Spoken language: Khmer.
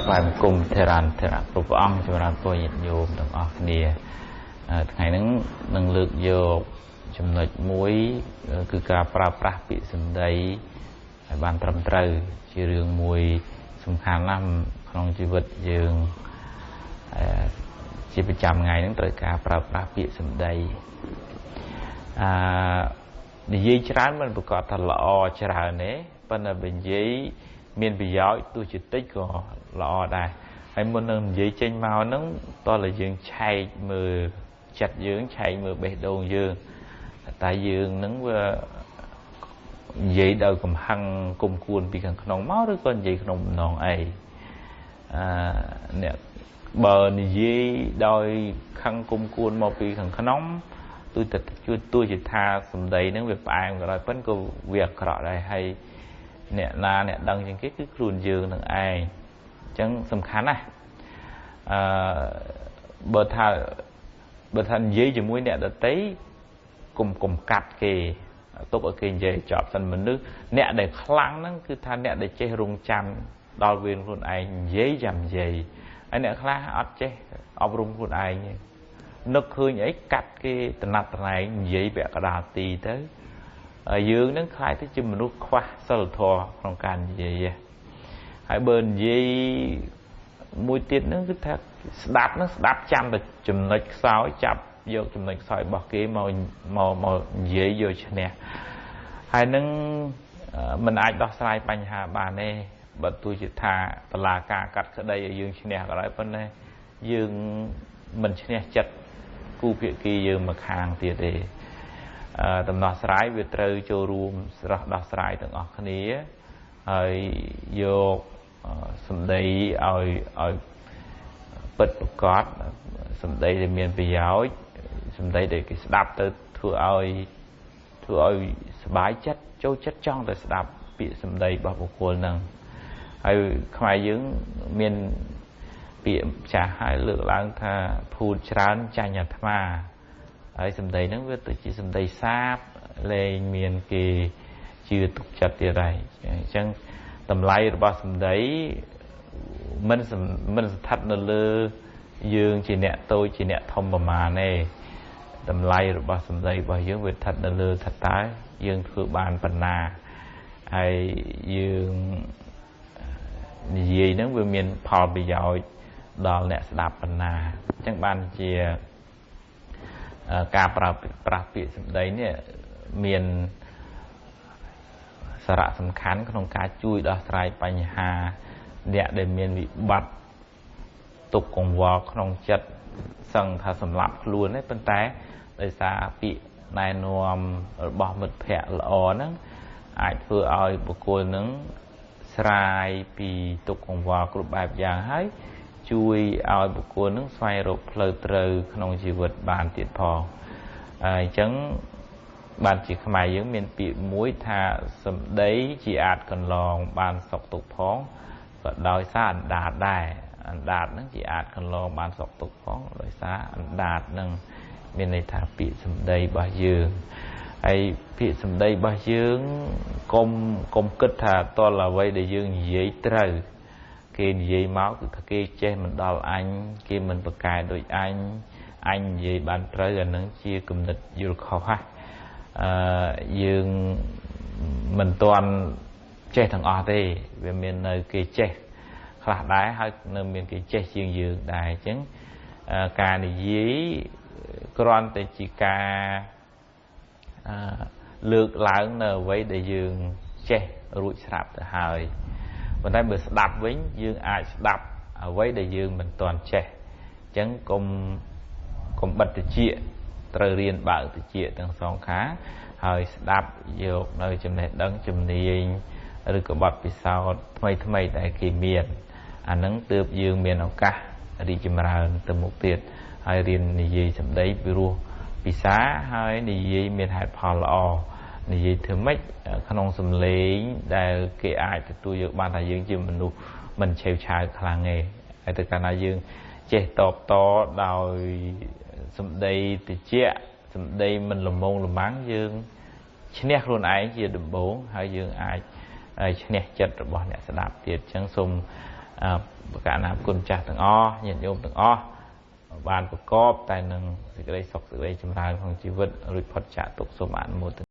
ថ្វាយបង្គំធេរានធរៈគ្រប់ព្រះអង្គចម្រើនពរញាតិញោមទាំងអស់គ្នាថ្ងៃហ្នឹងនឹងលើកយកចំណុចមួយគឺការប្រើប្រាស់ពាក្យសម្ដីឲ្យបានត្រឹមត្រូវជារឿងមួយសំខាន់ណាស់ក្នុងជីវិតយើងជាប្រចាំថ្ងៃហ្នឹងត្រូវការប្រើប្រាស់ពាក្យសម្ដីនិយាយច្រើនមិនប្រកាសថាល្អច្រើនទេប៉ុន្តែបើនិយាយមានប្រយោជន៍ទោះជាតិចក៏ល្អដែរហើយមុននឹងនិយាយចេញមកហ្នឹងតោះតែយើងឆែកមើលចិត្តយើងឆែកមើលបេះដូងយើងតែយើងហ្នឹងវានិយាយដោយកំហឹងគុំគួនពីខាងក្នុងមកឬក៏និយាយក្នុងបំណងអីអ្នកបើនិយាយដោយខឹងគុំគួនមកពីខាងក្នុងទោះតែជួយទោះជាថាសម្ដីហ្នឹងវាផ្អែមក៏ដោយប៉ុន្តែក៏វាអាក្រក់ដែរហើយអ្នកណាអ្នកដឹងជាងគេគឺខ្លួនយើងនឹងឯងអញ្ចឹងសំខាន់ណាស់បើថានិយាយជាមួយអ្នកដទៃកុំកាត់គេទុកឲ្យគេនិយាយចប់សិនមនុស្សអ្នកដែលខ្លាំងហ្នឹងគឺថាអ្នកដែលចេះរងចាំដល់វេនខ្លួនឯងនិយាយចាំនិយាយហើយអ្នកខ្លះអត់ចេះអប់រំខ្លួនឯងទេនឹកឃើញអីកាត់គេតំណាត់តំណែងនិយាយពាក់កណ្ដាលទីទៅយើងនឹងខ្លាយទៅជាមនុស្សខ្វះសិលធម៌ក្នុងការនិយាយហើយបើនិយាយមួយទៀតហ្នឹងគឺថាស្ដាប់ហ្នឹងស្ដាប់ចាំតែចំណុចខ្សោយចាប់យកចំណុចខ្សោយរបស់គេមកមកមកនិយាយយកឈ្នះហើយនឹងមិនអាចដោះស្រាយបញ្ហាបានទេបើទោះជាថាតឡាការកាត់ក្តីឲ្យយើងឈ្នះក៏ដោយប៉ុន្តែយើងមិនឈ្នះចិត្តគូភាគីយើងមកខាងទៀតទេដំណោះស្រាយវាត្រូវចូលរួមស្រស់ដោះស្រាយទាំងអស់គ្នាហើយយកសម្ដីឲ្យពិតប្រាកដសម្ដីដែលមានប្រយោជន៍សម្ដីដែលគេស្ដាប់ទៅធ្វើឲ្យសប្បាយចិត្តចូលចិត្តចង់តែស្ដាប់ពាក្យសម្ដីរបស់បុគ្គលហ្នឹងហើយខ្មែរយើងមានពាក្យចាស់ហើយលើកឡើងថាភូតច្រើនចាញ់អាត្មាហើយសម្ដីហ្នឹងវាទៅជាសម្ដីសាបលែងមានគេជឿទុកចិត្តទៀតហើយអញ្ចឹងតម្លៃរបស់សម្ដីមិនស្ថិតនៅលើយើងជាអ្នកតូចជាអ្នកធំប្រមាណទេតម្លៃរបស់សម្ដីរបស់យើងវាស្ថិតនៅលើថាតើយើងធ្វើបានប៉ុណ្ណាហើយយើងនិយាយហ្នឹងវាមានផលប្រយោជន៍ដល់អ្នកស្ដាប់ប៉ុណ្ណាអញ្ចឹងបានជាការប្រើប្រាស់ពាក្យសម្ដីនេះមានសារៈសំខាន់ក្នុងការជួយដោះស្រាយបញ្ហាអ្នកដែលមានវិបត្តិទុក្ខកង្វល់ក្នុងចិត្តសឹងថាសម្លាប់ខ្លួនទេប៉ុន្តែដោយសារពាក្យណែនាំរបស់មិត្តភ័ក្តិល្អហ្នឹងអាចធ្វើឲ្យបុគ្គលហ្នឹងស្រាយពីទុក្ខកង្វល់គ្រប់បែបយ៉ាងហើយជួយឲ្យបុគ្គលនឹងស្វែងរកផ្លូវត្រូវក្នុងជីវិតបានទៀតផងអញ្ចឹងបានជាខ្មែរយើងមានពាក្យមួយថាសម្ដីជាអាចកន្លងបានសុខទុក្ខផងក៏ដោយសារអណ្ដាតដែរអណ្ដាតហ្នឹងជាអាចកន្លងបានសុខទុក្ខផងដោយសារអណ្ដាតហ្នឹងមានន័យថាពាក្យសម្ដីរបស់យើងហើយពាក្យសម្ដីរបស់យើងកុំគិតថាតលអ្វីដែលយើងនិយាយត្រូវគេនិយាយមកគឺថាគេចេះមិនដល់អញគេមិនប្រកែដូចអញអញនិយាយបានត្រូវអានឹងជាគំនិតយល់ខុសហ่ะយើងមិនទាន់ចេះទាំងអស់ទេវាមាននៅគេចេះខ្លះដែរហើយនៅមានគេចេះជាងយើងដែរអញ្ចឹងការនិយាយគ្រាន់តែជាការលើកឡើងនៅអ្វីដែលយើងចេះរួចស្រាប់ទៅហើយប៉ុន្តែបើស្ដាប់វិញយើងអាចស្ដាប់អ្វីដែលយើងមិនទាន់ចេះអញ្ចឹងកុំបិទត្រចៀកត្រូវរៀនបើកត្រចៀកទាំងសងខាងហើយស្ដាប់យកនៅចំណេះដឹងជំនាញឬក៏បទពិសោធន៍ថ្មីៗដែលគេមានអាហ្នឹងទើបយើងមានឱកាសរីកចម្រើនទៅមុខទៀតហើយរៀននិយាយសម្ដីពីរោះពិសាហើយនិយាយមានហេតុផលល្អនិយាយធ្វើម៉េចក្នុងសំឡេងដែលគេអាចទទួលយកបានថាយើងជាមនុស្សមិនឆេវឆាវខ្លាំងទេហើយទៅកាលណាយើងចេះតបតដោយសម្ដីត្រជាក់សម្ដីមិនល្មងល្មាំងយើងឈ្នះខ្លួនឯងជាដំបូងហើយយើងអាចឈ្នះចិត្តរបស់អ្នកស្ដាប់ទៀតអញ្ចឹងសូម ប្រកាសណាគុណចាស់ទាំងអស់ញាតិញោមទាំងអស់បានប្រកបតែនឹងសេចក្តីសុខសេចក្តីចម្រើនក្នុងជីវិតរួចផុតចាកទុក្ខសូមអនុមោទនា។